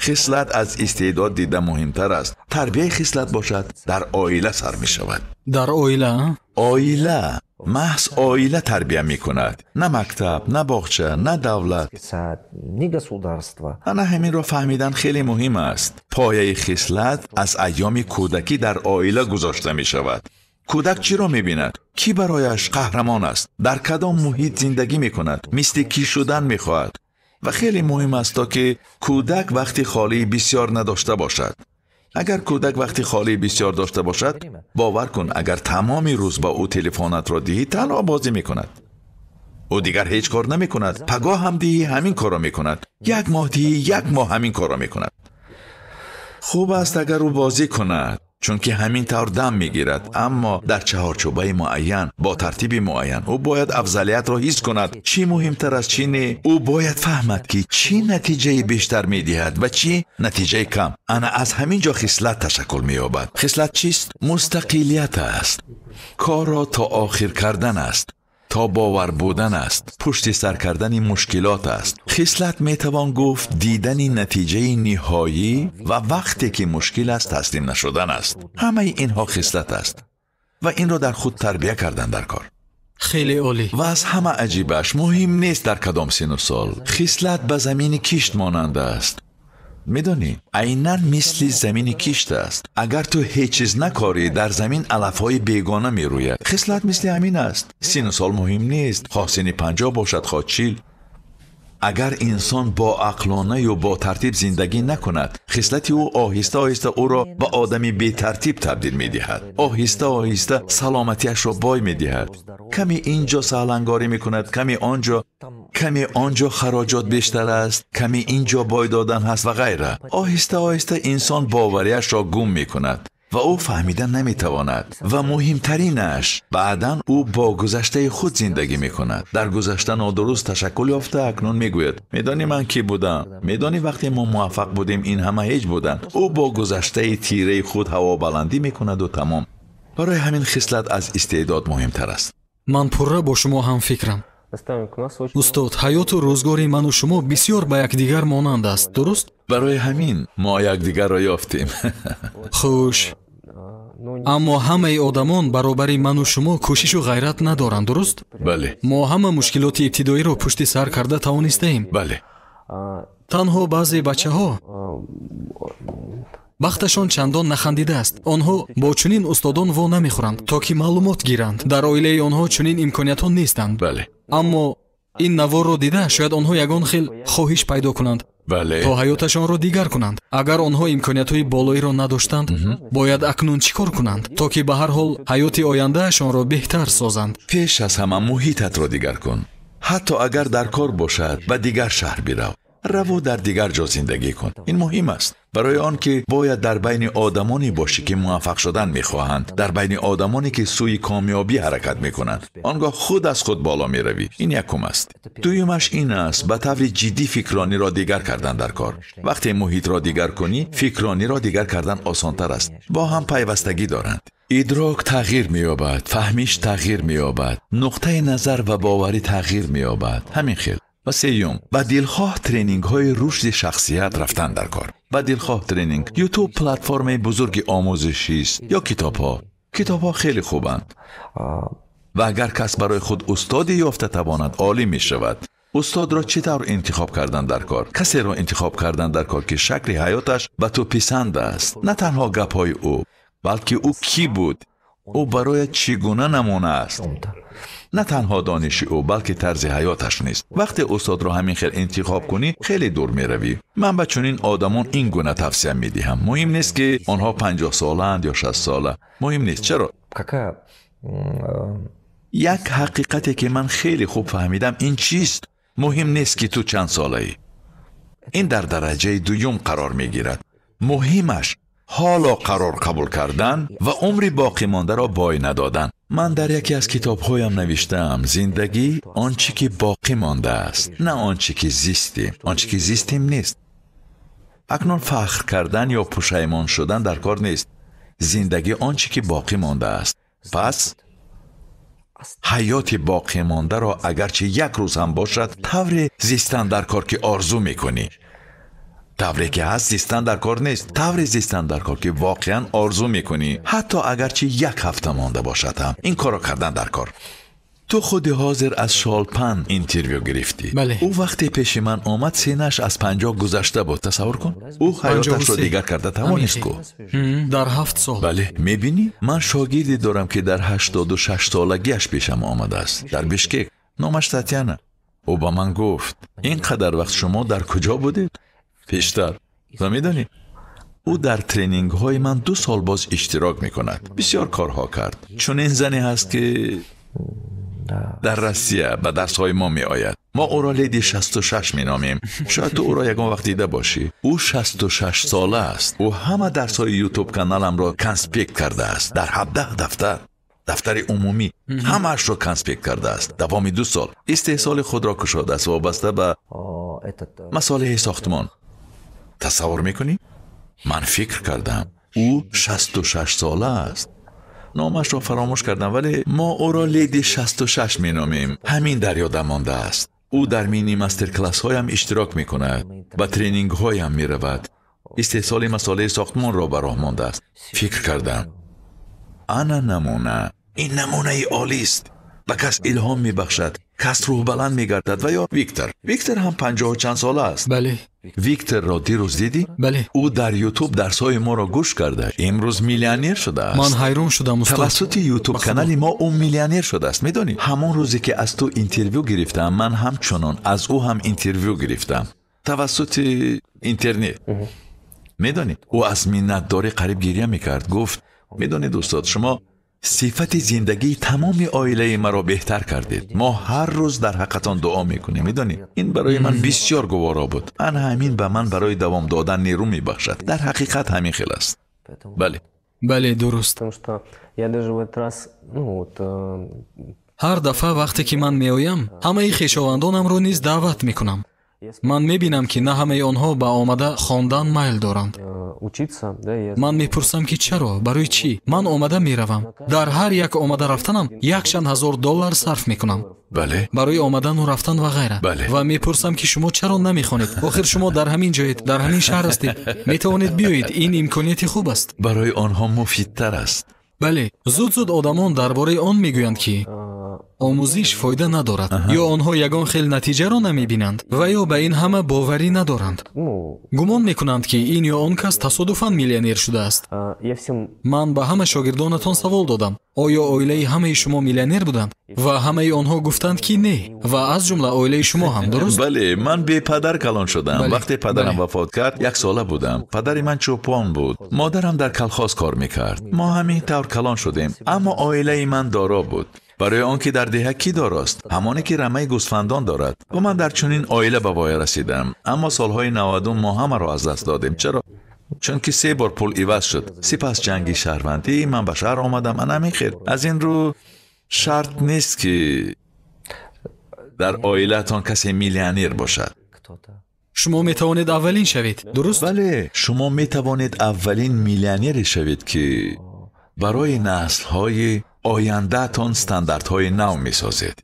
Хислат аз истеъдод дида муҳимтар аст. Тарбияи хислат бошад дар оила сар мешавад. Дар оила? Оила, маҳз оила тарбия мекунад. На мактаб, на боғча, на давлат. Ана ҳаминро фаҳмидан хеле муҳим аст. Пояи хислат аз айёми кӯдакӣ дар оила гузошта мешавад. Кӯдак чиро мебинад? Кӣ барояш қаҳрамон аст? Дар кадом муҳит зиндагӣ мекунад? Мисли кӣ шудан мехоҳад? Ва хеле муҳим аст то ки кӯдак вақти холии бисёр надошта бошад. Агар кӯдак вақти холии бисёр дошта бошад, бовар кун, агар тамоми рӯз ба ӯ телефонатро диҳӣ, танҳо бозӣ мекунад. Ӯ дигар ҳеҷ кор намекунад. Пагоҳ ҳам диҳӣ, ҳамин корро мекунад. Як моҳ диҳӣ, як моҳ ҳамин корро мекунад. Хуб аст агар ӯ бозӣ кунад, чунки ҳамин тавр дам мегирад, аммо дар чаҳорчӯбаи муайян, бо тартиби муайян. Ӯ бояд афзалиятро ҳис кунад. Чӣ муҳимтар аз чӣ не? Ӯ бояд фаҳмад, ки чӣ натиҷаи бештар медиҳад ва чӣ натиҷаи кам. Ана аз ҳамин ҷо хислат ташаккул меёбад. Хислат чист? Мустақилият аст. Корро то охир кардан аст, то бовар будан аст, пушти сар кардани мушкилот аст. Хислат метавон гуфт дидани натиҷаи ниҳоӣ ва вақте ки мушкил аст таслим нашудан аст. Ҳамаи инҳо хислат аст ва инро дар худ тарбия кардан дар кор. Хеле олӣ. Ва аз ҳама аҷибаш муҳим нест дар кадом сину сол. Хислат ба замини кишт монанд аст. Медонӣ, айнан мисли замини кишт аст. Агар ту ҳеҷ чиз накорӣ, дар замин алафҳои бегона мерӯяд. Хислат мисли ҳамин аст. Сину сол муҳим нест, хоҳ сини 50 бошад, хоҳ 40. Агар инсон бо ақлонаю бо тартиб зиндагӣ накунад, хислати ӯ оҳиста оҳиста ӯро ба одами бетартиб табдил медиҳад. Оҳиста оҳиста саломатиашро бой медиҳад. Каме инҷо саҳлангорӣ мекунад, каме онҷо, каме онҷо хароҷот бештар аст, каме инҷо бой додан ҳаст ва ғайра. Оҳиста оҳиста инсон бовариашро гум мекунад ва ӯ фаҳмида наметавонад. Ва муҳимтаринаш, баъдан ӯ бо гузаштаи худ зиндагӣ мекунад. Дар гузашта нодуруст ташаккул ёфта, акнун мегӯяд: медонӣ ман кӣ будам? Медонӣ вақте мо муваффақ будем ин ҳама ҳеҷ буданд. Ӯ бо гузаштаи тираи худ ҳавобаландӣ мекунаду тамом. Барои ҳамин хислат аз истеъдод муҳимтар аст. Ман пурра бо шумо ҳамфикрам. Устод, ҳаёту рӯзгори ману шумо бисёр ба якдигар монанд аст, дуруст? Барои ҳамин мо якдигарро ёфтем. Хуш. Аммо ҳамаи одамон баробари ману шумо кӯшишу ғайрат надоранд, дуруст? Бале. Мо ҳама мушкилоти ибтидоиро пушти сар карда тавонистаем. Бале. Танҳо баъзе бачаҳо бахташон чандон нахандидааст. Онҳо бо чунин устодон во намехӯранд, то ки маълумот гиранд. Дар оилаи онҳо чунин имкониятҳо нестанд. Бале. Аммо ин наворро дида шояд онҳо ягон хел хоҳиш пайдо кунанд. Бале. То ҳаёташонро дигар кунанд. Агар онҳо имкониятҳои болоиро надоштанд, бояд акнун чӣ кор кунанд, то ки ба ҳар ҳол ҳаёти ояндаашонро беҳтар созанд? Пеш аз ҳама муҳитатро дигар кун. Ҳатто агар дар кор бошад, ба дигар шаҳр бирав. Раво дар дигар ҷо зиндагӣ кун. Ин муҳим аст. Барои он ки бояд дар байни одамоне бошӣ ки муваффақ шудан мехоҳанд, дар байни одамоне ки сӯи комёбӣ ҳаракат мекунанд. Он гоҳ худ аз худ боло меравӣ. Ин якум аст. Дуюмаш ин аст, ба таври ҷиддӣ фикрониро дигар кардан дар кор. Вақте муҳитро дигар кунӣ, фикрониро дигар кардан осонтар аст. Бо ҳам пайвастагӣ доранд. Идрок тағйир меёбад, фаҳмиш тағйир меёбад, нуқтаи назар ва боварӣ тағйир меёбад. Ҳамин хел. Ва сеюм, ба дилхоҳ тренингҳои рушди шахсият рафтан дар кор. Ба дилхоҳ тренинг. Ютуб платформаи бузурги омӯзишист ё китобҳо. Китобҳо хеле хубанд. Ва агар кас барои худ устоде ёфта тавонад, олӣ мешавад. Устодро чӣ тавр интихоб кардан дар кор? Касеро интихоб кардан дар кор, ки шакли ҳаёташ ба ту писанд аст. На танҳо гапҳои ӯ, балки ӯ кӣ буд, ӯ барои чӣ гуна намуна аст. На танҳо дониши ӯ, балки тарзи ҳаёташ нест. Вақте устодро ҳамин хел интихоб кунӣ, хеле дур меравӣ. Ман ба чунин одамон ин гуна тавсия медиҳам. Муҳим нест, ки онҳо 50 солаанд ё 60 сола. Муҳим нест. Чаро? Як ҳақиқате ки ман хеле хуб фаҳмидам ин чист? Муҳим нест, ки ту чанд солаӣ. Ин дар дараҷаи дуюм қарор мегирад. Муҳимаш ҳоло қарор қабул кардан ва умри боқӣ мондаро бой надодан. Ман дар яке аз китобҳоям навиштаам: зиндагӣ он чӣ ки боқӣ мондааст, на он чӣ ки зистем. Он чӣ ки зистем нест. Акнун фахр кардан ё пушаймон шудан дар кор нест. Зиндагӣ он чӣ ки боқӣ мондааст. Пас ҳаёти боқӣ мондаро агарчи як рӯз ҳам бошад, тавре зистан дар кор ки орзу мекунӣ. Тавре ки ҳаст зистан дар кор нест, тавре зистан дар кор ки воқеан орзу мекунӣ, ҳатто агарчи як ҳафта монда бошад ҳам ин корро кардан дар кор. Ту худи ҳозир аз Шолпан интервю гирифтӣ. Бале. Ӯ вақте пеши ман омад синнаш аз 50 гузашта буд. Тасаввур кун, ӯ ҳаёташро дигар карда тавонист ку. Дар 7 сол. Бале, мебинӣ, ман шогирде дорам ки дар 86 солагиаш пешам омадааст, дар Бишкек. Номаш Татьяна. Ӯ ба ман гуфт: ин қадар вақт шумо дар куҷо будед пештар? Ва медонӣ, ӯ дар тренингҳои ман 2 сол боз иштирок мекунад. Бисёр корҳо кард. Чунин зане ҳаст ки дар Россия ба дарсҳои мо меояд. Мо ӯро леди 66 меномем. Шояд ту ӯро ягон вақт дида бошӣ. Ӯ 66 сола аст. Ӯ ҳама дарсҳои ютуб каналамро конспект кардааст. Дар 17 дафтар, дафтари умумӣ, ҳамаашро конспект кардааст. Давоми 2 сол истеҳсоли худро кушодааст вобаста ба масолеҳи сохтмон. Тасаввур мекунӣ? Ман фикр кардам, ӯ 66 сола аст. Номашро фаромӯш кардам, вале мо ӯро леди 66 меномем. Ҳамин дар ёдам мондааст. Ӯ дар мини мастер-классҳоям иштирок мекунад, ба тренингҳоям меравад, истеҳсоли масолеҳи сохтмонро ба роҳ мондааст. Фикр кардам, ана намуна, ин намунаи олист. Ба кас илҳом мебахшад, кас рӯҳбаланд мегардад. Ва ё Виктор. Виктор ҳам 50 чанд сола аст. Бале. Викторро дирӯз дидӣ? Бале. Ӯ дар Ютуб дарсҳои моро гӯш карда, имрӯз миллионер шудааст. Ман ҳайрон шудам, устод. Тавассути Ютуб канали мо ӯ миллионер шудааст. Медонӣ, ҳамон рӯзе ки аз ту интервю гирифтам, ман ҳамчунон аз ӯ ҳам интервю гирифтам тавассути интернет. Медонӣ, ӯ аз миннатдорӣ қариб гиря мекард. Гуфт: медонед устод, шумо сифати зиндагии тамоми оилаи маро беҳтар кардед. Мо ҳар рӯз дар ҳаққатон дуо мекунем. Медонӣ, ин барои ман бисёр гуворо буд. Ана ҳамин ба ман барои давом додан нерӯ мебахшад. Дар ҳақиқат ҳамин хел аст. Бале. Бале, дуруст. Ҳар дафъа вақте ки ман меоям, ҳамаи хешовандонамро низ даъват мекунам. Ман мебинам, ки на ҳамаи онҳо ба омада хондан майл доранд. Ман мепурсам, ки чаро, барои чӣ? Ман омада меравам. Дар ҳар як омада рафтанам якчанд ҳазор доллар сарф мекунам. Бале. Барои омадану рафтан ва ғайра. Бале. Ва мепурсам, ки шумо чаро намехонед? Охир шумо дар ҳамин ҷоед, дар ҳамин шаҳр ҳастед. Метавонед биёед, ин имконияти хуб аст. Барои онҳо муфидтар аст. Бале, зуд-зуд одамон дар бораи он мегӯянд, ки омӯзиш фоида надорад, ё онҳо ягон хел натиҷаро намебинанд ва ё ба ин ҳама боварӣ надоранд. Гумон мекунанд, ки ин ё он кас тасодуфан миллионер шудааст. Ман ба ҳама шогирдонатон савол додам: оё оилаи ҳамаи шумо миллионер буданд? Ва ҳамаи онҳо гуфтанд, ки не, ва аз ҷумла оилаи шумо ҳам, дуруст? Бале, ман бепадар калон шудам. Вақте падарам вафот кард, 1 сола будам. Падари ман чӯпон буд, модарам дар колхоз кор мекард. Мо ҳамин тавр калон шудем, аммо оилаи ман доро буд. Барои он ки дар деҳа кӣ дорост? Ҳамоне ки рамаи гӯсфандон дорад. Ва ман дар чунин оила ба воя расидам. Аммо солҳои 90 мо ҳамаро аз даст додем. Чаро? Чунки 3 бор пул иваз шуд. Сипас ҷанги шаҳрвандӣ, ман ба шаҳр омадам. Ана ҳамин хел. Аз ин рӯ шарт нест, ки дар оилаатон касе миллионер бошад. Шумо метавонед аввалин шавед, дуруст? Бале, шумо метавонед аввалин миллионере шавед, ки барои наслҳои ояндаатон стандартҳои нав месозед.